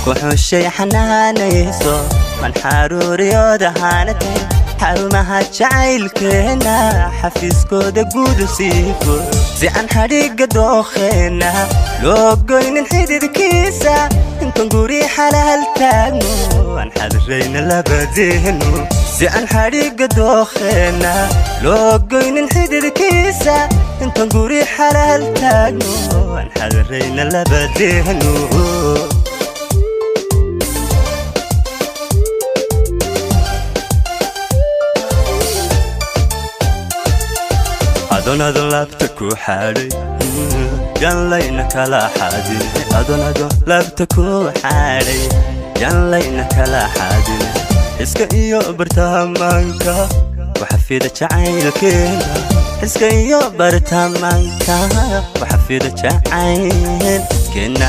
Ku xushay xanaanayso man xaruuriyooda haanatay, xarumaha jacaylkeenna xafiiskooda guud siifo, si aan xadhigga dookheenna loo goynin xididkiisa. Intan guri xalaal taagno aan xadirayna labadeenu, si aan xadhigga dookheenna loo goynin xididkiisa. Intan guri xalaal taagno aan xadirayna labadeenu. Adon adon laabta ku xaadhay yan layna kala xaadin, adon adon laabta ku xaadhay yan layna kala xaadin. Xiska iyo bartaamaanka waxa fida jacaylkeena, xiska iyo bartaamaanka waxa fida jacaylkeena.